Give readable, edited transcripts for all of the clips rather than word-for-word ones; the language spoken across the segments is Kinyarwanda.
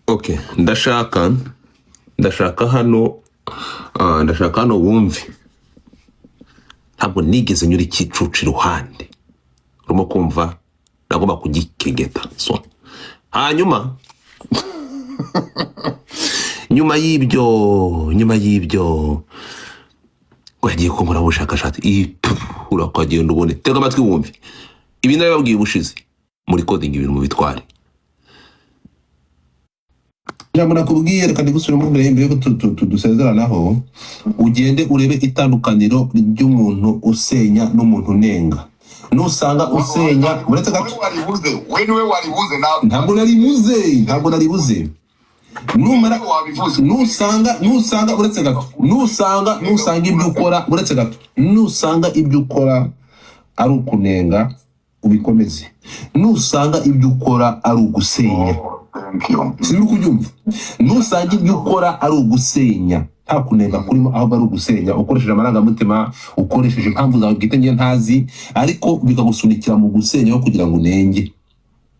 Okay, ndashaka hano, ndashaka hano wumve. Ntabwo nigeze nyura ikicucu iruhande, urimo kumva? Nagomba kugikegeta. So hanyuma nyuma y'ibyo ngo yagiye kunkora ubushakashatsi, urakagenda ubone. Tega amatwi wumve ibi nabibabwiye ubushize muri coding, ibintu mubitware. Ijambo nakubwiye, reka ndigusubiremo mbere yuko dusezeranaho. Ugende urebe itandukaniro ry'umuntu usenya n'umuntu unenga. Nusanga usenya, uretse gato. Wowe waribuze, we niwe waribuze ntabwo. Ntabwo naribuze, ntabwo naribuze. Numara Niwe wabivuze. Nusanga, uretse gato, nusanga ibyo ukora, uretse gato, nusanga ibyo ukora ari ukunenga, ubikomeze. Nusanga ibyo ukora ari ugusenya, Oh, thank you. Sinzi kubyumva. Nusanga ibyo ukora ari ugusenya, nta kunenga kurimo, ahubwo ari ugusenya ukoresheje amarangamutima, ukoresheje impamvu zawe bwite njye ntazi, ariko bikagusunikira mu gusenya aho kugira ngo unenge.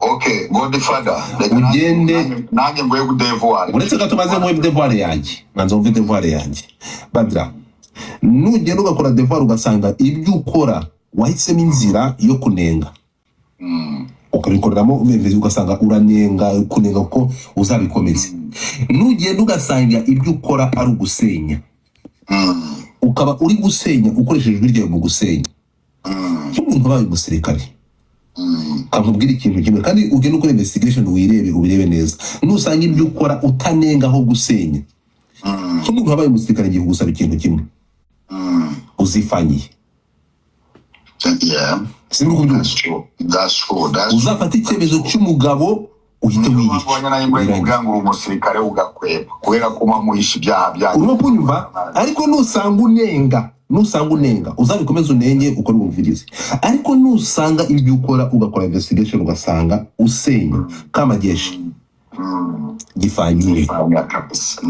Okay, Godfather, reka Ugende. Nanjye nguhe devoir. Uretse gato, maze nguhe devoir yanjye, manza wumve devoir yanjye. Badra, nugenda ugakora devoir, ugasanga ibyo ukora wahisemo inzira yo kunenga, ukabikoreramo, ugasanga uranenga, kunenga ko uzabikomeza. Nugenda ugasanga ibyo ukora ari ugusenya, ukaba uri gusenya ukoresheje ijwi ryawe mu gusenya, nk'umuntu ubaye umusirikare, kamubwira ikintu kimwe, kandi ugende ukora investigation, wirebe, ubirebe neza. Nusanga ibyo ukora utanenga aho gusenya, nk'umuntu wabaye umusirikare, ngiye kugusaba ikintu kimwe: uzifanyiye. Yeah. Sinzi kubyumva. That's true, that's true, that's true. Uzafata icyemezo cy'umugabo, uhite Niyo wiyica. mpamvu wanyana imbwa ikubwira ngo uri umusirikare, ugakweba kubera ko uba muhisha ibyaha byanyu. Urimo kunyumva? Ariko nusanga unenga, uzabikomeze unenge, ukore ubuvugizi. Ariko nusanga ibyo ukora, ugakora investigation, ugasanga usenya, kamageshi gifanyiye. Gifanya kabisa.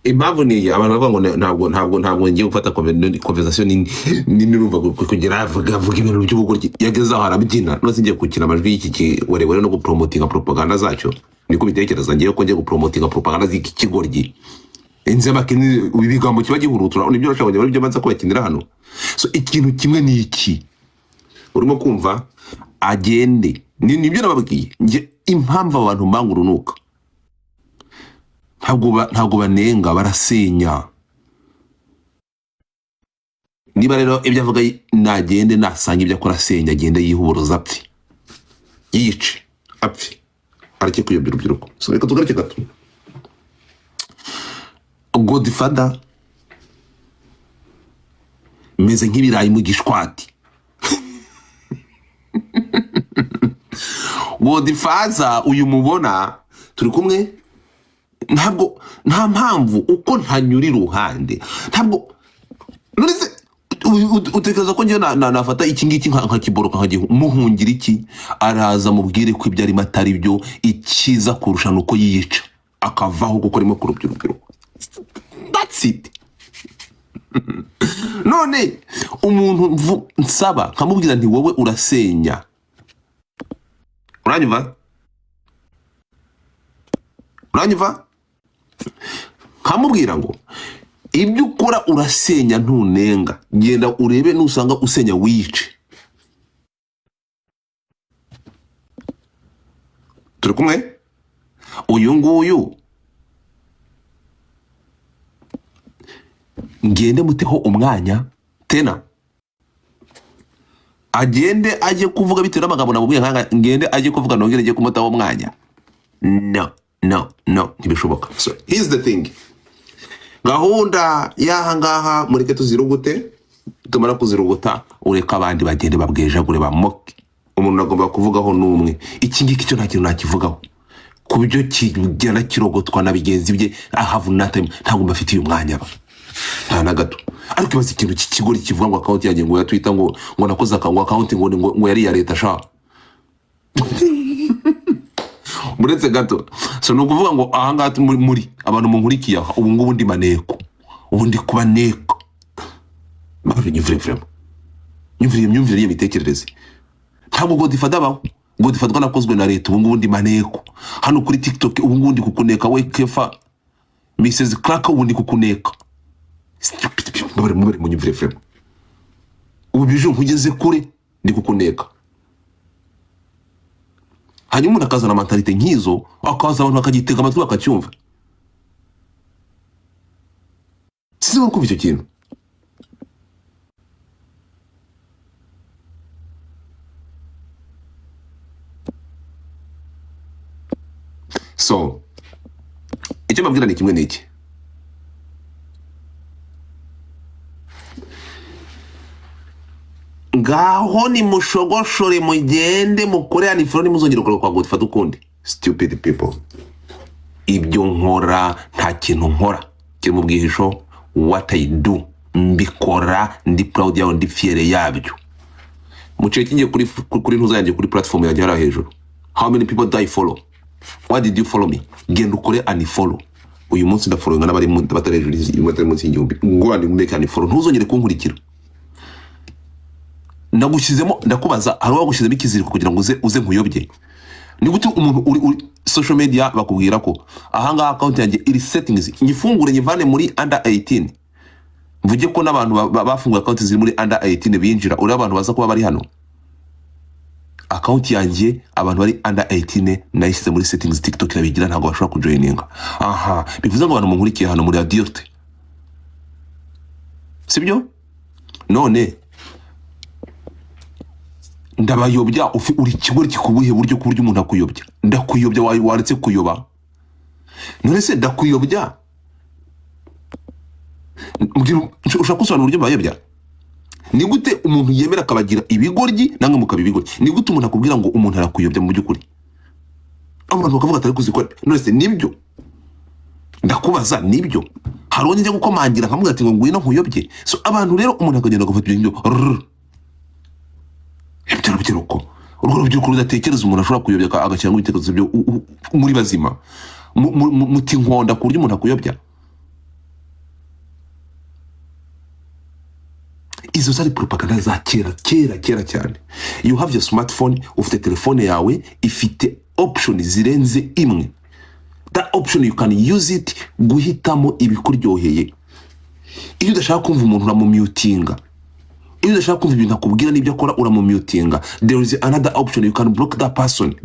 Impamvu ni iyi: abantu bavuga ngo ntabwo ngiye gufata conversation nini, nini, urumva kugera avuga ibintu by'ubugoryi, yageze aho arabyina. None ngiye gukina amajwi y'iki kiwerewere no gupromotinga propaganda zacyo? Niko bitekereza ngiye ko ngiye gupromotinga propaganda z'iki kigoryi inzema kinini, ibi bigambo kiba gihurutura, nibyo nashaka kujya byo banza kubakinira hano. So ikintu kimwe ni iki, urimo kumva? Agende, nibyo nababwiye nge. Impamvu abantu mbanga urunuka, ntabwo banenga, barasenya. Niba rero ibyo avuga, nagende, nasanga ibyo akora asenya, agende yihuburuza, apfe, yiyice, apfe, areke kuyobya urubyiruko. So reka tugaruke gato. Godfather meze nk'ibirayi mu gishwati. Godfather uyu mubona turi kumwe, ntabwo, nta mpamvu uko ntanyura iruhande. Ntabwo, none se utekereza ko njyewe nafata iki ngiki nkakiboroka muhungira iki? Araza mubwire ko ibyo arimo atari byo. Icyiza kurusha ni uko yiyica akavaho, kuko arimo kurubya urubyiruko. That's it. None umuntu nsaba nkamubwira nti: "Wowe urasenya." Uranyumva? Uranyumva? Nkamubwira ngo: "Ibyo ukora urasenya, ntunenga. Genda urebe, nusanga usenya wiyice." Turi kumwe? Uyu nguyu ngende muteho umwanya tena, agende ajye kuvuga bitewe n'amagambo namubwiye nkanga, ngende ajye kuvuga, nongere njye kumutaho umwanya? No, no, no, ntibishoboka. So here's the thing: gahunda y'aha ngaha, mureke tuzirugute. Tumara kuziruguta, ureke abandi bagende babwejagure, bamoke. Umuntu agomba kuvugaho n'umwe. Iki ngiki cyo nta kintu nakivugaho ku byo kigenda kirogotwa na bigenzi bye. I have no time, ntabwo mbafitiye umwanya ba nta na gato. Ariko ibaze ikintu cy'ikigori kivuga ngo account yanjye ngo ya Twitter, ngo nakoze ngo account ngo yari iya leta sha. Uretse gato. So ni ukuvuga ngo ahangaha muri abantu munkurikiye aha, ubu ngubu ndi maneko, ubu ndi kuba neko. Nyumvire, vraiment, nyumvire iyo myumvire, iyo mitekerereze. Ntabwo Godfather abaho. Godfather nakozwe na leta, ubu ngubu ndi maneko hano kuri TikTok, ubu ngubu ndi kukuneka we Kefa Mrs Clark, ubu ndi kukuneka. Stupid people. Mubare mubare munyumvire frema, ubu bije nkugeze kure ndi kukuneka. Hanyuma umuntu akazana mentalite nk'izo, akaza abantu bakagitega amatwi bakacyumva. Sinzi kumva icyo kintu. So icyo mbabwira ni kimwe n'iki: ngaho nimushogoshore, mugende mukore unfollow, nimuzongera kureba kwa Godfather ukundi. Stupid people. Ibyo nkora, nta kintu nkora kiri mu bwihisho. What I do, mbikora ndi proud yawe, ndi fier yabyo. Muciye kingiye kuri ntuza yanjye, kuri platform yanjye hariya hejuru. How many people do I follow? Why did you follow me? Genda ukore unfollow. Uyu munsi ndafollowinga n'abari batari hejuru, batari munsi y'igihumbi. Go and make unfollow, ntuzongere kunkurikira. Nagushyizemo, ndakubaza, hari uwagushyizemo ikiziriko kugira ngo uze nkuyobye? Ni gute umuntu uri social media bakubwira ko ahangaha account yanjye iri settings, nyifungure nyivane muri under 18, mvuge ko n'abantu bafunguye account ziri muri under 18 binjira, uri abantu baza kuba bari hano. Account yanjye abantu bari under 18 nayishyize muri settings, TikTok irabigira, ntabwo bashobora kujoininga. Aha bivuze ngo abantu munkurikiye hano muri adulte, sibyo? None ndabayobya? Uri ikigori kikubuhe buryo ku buryo umuntu akuyobya? Ndakuyobya, waretse kuyoba? None se ndakuyobya? Mbwira, ushaka gusobanura uburyo mbayobya? Ni gute umuntu yemera akabagira ibigoryi, namwe mukaba ibigoryi? Ni gute umuntu akubwira ngo umuntu arakuyobya? Mu by'ukuri abantu bakavuga atari kuzikora. None se nibyo? Ndakubaza, nibyo? Hari uwo njya gukomangira nkamubwira ati ngo ngwino nkuyobye? So abantu rero, umuntu akagenda agafata ibyo ngibyo rrr. Ibyo rubyiruko, urwo rubyiruko rudatekereza, umuntu ashobora kuyobya agashyiramo ibitekerezo byo muri bazima. Muti inkonda ku buryo umuntu akuyobya. Izo zari propaganda za kera kera kera cyane. You have your smartphone, ufite telefone yawe ifite option zirenze imwe. That option you can use it guhitamo ibikuryoheye. Iyo udashaka kumva umuntu uramumutinga, iyo udashaka kumva ibintu akubwira n'ibyo akora uramumutinga. There is another option, you can block that person.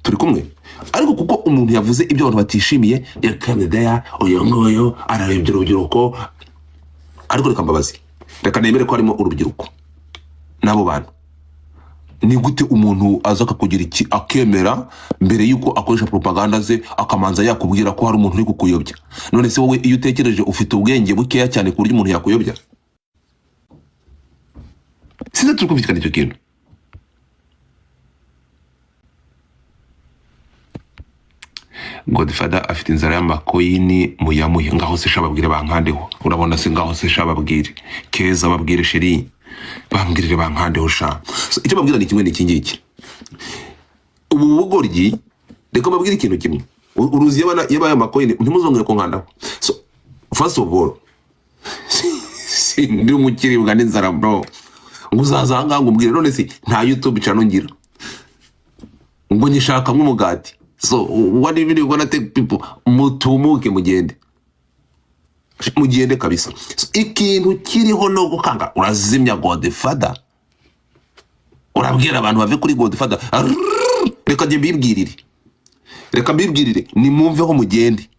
Turi kumwe? Ariko kuko umuntu yavuze ibyo abantu batishimiye, yakanadaya uyu nguyu ararebye urubyiruko. Ariko reka mbabazi, reka nemere ko harimo urubyiruko n'abo bantu. Ni gute umuntu aza akakugira iki, akemera mbere y'uko akoresha propaganda ze akamanza yakubwira ko hari umuntu uri kukuyobya? None se wowe iyo utekereje, ufite ubwenge bukeya cyane ku buryo umuntu yakuyobya? Sinzi, turi kumvikana icyo kintu? Godfather afite inzara y'amakoyini, muyamuhe. Ngaho se sha babwire bankandeho. Urabona se? Ngaho se sha babwire, Keza, babwire chérie, bambwirire bankandeho sha. So, icyo babwira ni kimwe n'iki ngiki: ubu bugoryi, reka mbabwire ikintu kimwe. Uruzi iyo abaye amakoyini, ntimuzongere kunkandaho. So first of all, sindi umukiribwa n'inzara bro, ngo uzaza ahangaha ngo umbwire. None se nta YouTube channel ngira ngo nyishaka nk'umugati? So what do you mean you gonna take people? Mutumuke mugende, mugende kabisa. So, ikintu kiriho no gukanga, urazimya Godfather, urabwira abantu bave kuri Godfather. Arrrr, reka njye mbibwirire, reka mbibwirire, nimumveho mugende.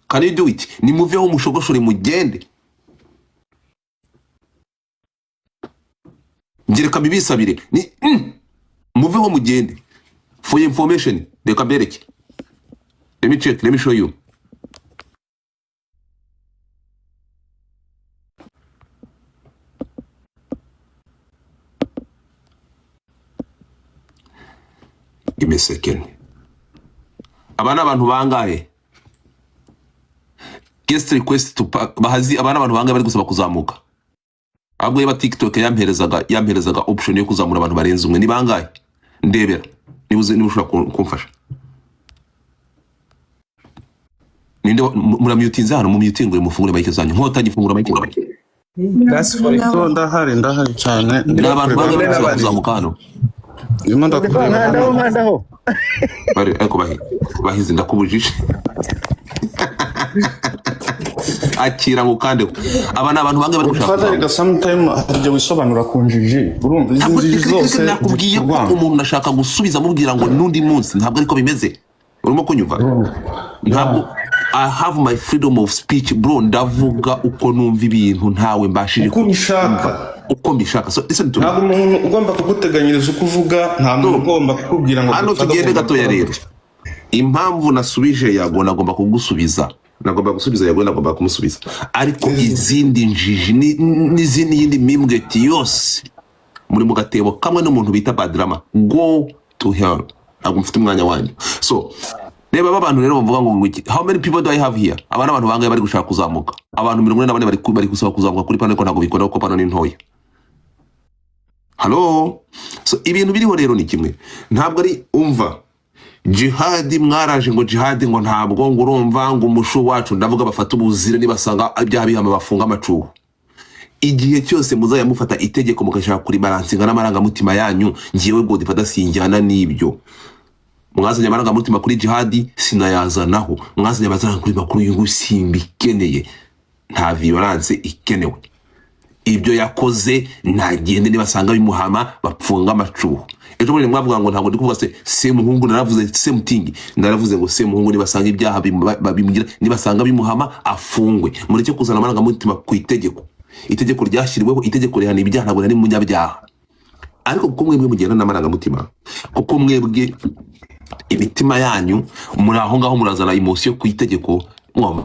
Can you do it? Nimuveho mushogoshore mugende. Njye reka mbibisabire ni muveho mugende. For your information, reka mbereke. Let me check, let me show you. Give me a second. Aba ni abantu bangahe? Guest request to bahazi. Aba ni abantu bangahe bari gusaba kuzamuka? Ahubwo yaba TikTok yamperezaga option yo kuzamura abantu barenze umwe. Ni bangahe? Ndebera niba niba ushobora kumfasha. Ninde muramutinze hano? Mumutingure, mufungure mic zanyu. Nkotanyi, fungura mic. That's 44. So ndahari, ndahari cyane. Ni Ndimo abantu kureba bangahe hano. bari gushaka kuzamuka hano? Ndimo ndakureba Nkandaho. hano. Nkandaho. Bari ariko bahizi, ndakubujije. Akira ngo ukande. Aba ni abantu bangahe bari gushaka Father, reka kuzamuka? sometime hari igihe wisobanura ku njiji, urumva izi Ntabwo njiji reka reka zose nakubwiye zifite ko urwango. Umuntu ashaka gusubiza amubwira ngo n'undi munsi ntabwo ariko bimeze. Urimo kunyumva? Ntabwo I have my freedom of speech, bro. Ndavuga uko numva ibintu, ntawe mbashije Uko ubishaka. Uko mbishaka. So listen to me. Ntabwo umuntu ugomba kuguteganyiriza uko uvuga, nta muntu ugomba kukubwira ngo Hano Godfather tugende ugomba gatoya gukora rero. gutya. Impamvu nasubije Yago, nagomba kugusubiza, nagomba gusubiza Yago, nagomba kumusubiza, ariko izindi njiji n'izindi yindi mimbweti yose muri mu gatebo kamwe n'umuntu bita Badrama, go to hell. Ntabwo mfite umwanya wanyu. So reba aba bantu rero bavuga ngo iki? How many people do I have here? Aba ni abantu bangahe bari gushaka kuzamuka? Abantu 44 bari gusaba kuzamuka kuri pano, ariko ntabwo bikora kuko pano ni ntoya. Halo, so ibintu biriho rero ni kimwe, ntabwo ari umva Jihadi. Mwaraje ngo Jihadi, ngo ntabwo, ngo urumva ngo umushu wacu, ndavuga bafata ubuzire, nibasanga ibyaha bihama bafunga amacuho. Igihe cyose muzajya mufata itegeko mugashaka kuribalansinga n'amarangamutima yanyu, ngewe Godfather sinjyana n'ibyo. Mwazanye amarangamutima kuri Jihadi, sinayazanaho. Mwazanye amarangamutima kuri uyu nguyu, simbikeneye. Nta violence ikenewe. Ibyo yakoze ntagende, nibasanga bimuhama bapfunga amacuho. Ejo bundi mwavuga ngo ntabwo ndi kuvuga se Semuhungu, naravuze semutingi, naravuze ngo Semuhungu nibasanga ibyaha bimugira, nibasanga bimuhama afungwe. Mureke kuzana amarangamutima ku itegeko. Itegeko ryashyiriweho, itegeko rihana ibyaha, ntabwo nari munyabyaha. Ariko kuko mwebwe mugenda n'amarangamutima, kuko mwebwe imitima yanyu muri aho ngaho, murazana emotion ku itegeko mwumva.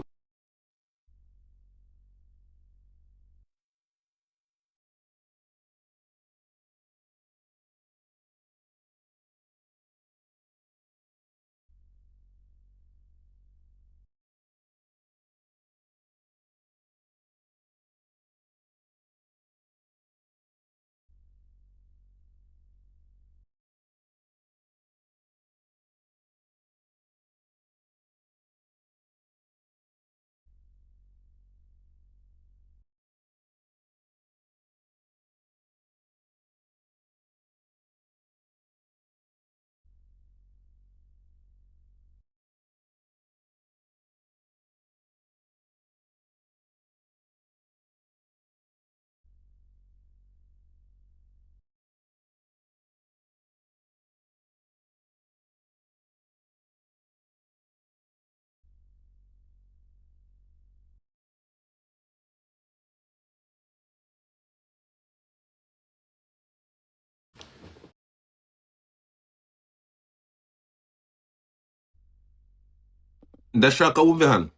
Ndashaka wumve hano,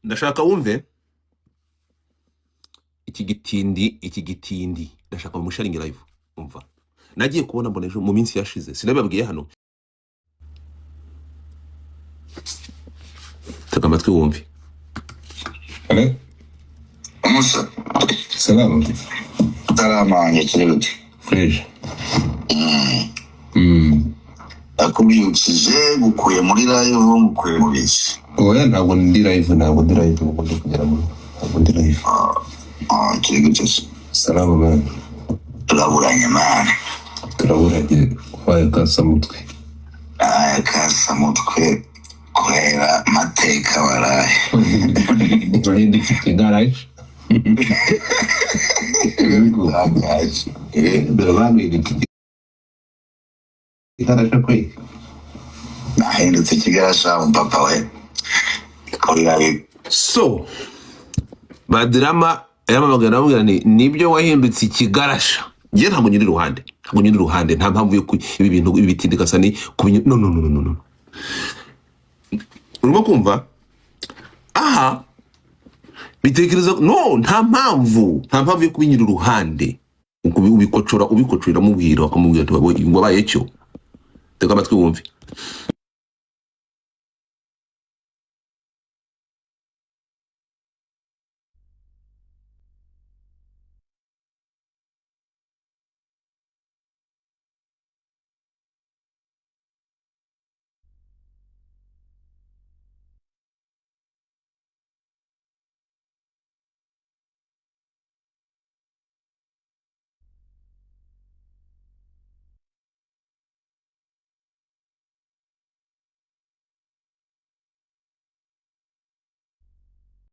ndashaka wumve iki gitindi, iki gitindi ndashaka musharingi live. Umva, nagiye kubona mbona ejo mu minsi yashize, sinabibabwiye hano. Tega amatwi wumve. Hello? Musa. Salama. Salama wanjye, kiri gute? Fresh. Nakubyukije, ngukuye muri live, ngukuye mu biki? Oya, ntabwo ndi live, ntabwo ndi live, ntabwo ndi kugera mu, ntabwo ndi live. Ah, kiri gute se? Salama man. Turaburanye man. Turaburanye, wabaye kasamutwe. Aya kasamutwe kubera amateka waraye. Urahindutse igaraje. Bitangaje. Birabanuhindutse igaraje kwe. Nahindutse ikigarasha papa we. Ko biba So Badrama yaramamagara, aramubwira ni nibyo wahindutse ikigarasha. Njye ntabwo nyiri iruhande, ntabwo nyiri iruhande, nta mpamvu yo ibi bintu ibi bitindi ni kubinya. No, no, no, no, no. Urimo kumva aha bitekereza? No, nta mpamvu, nta mpamvu yo kubinyura uruhande. Ubikocora, ubikocora, uramubwira, bakamubwira ati wabaye cyo. Tega amatwi wumve.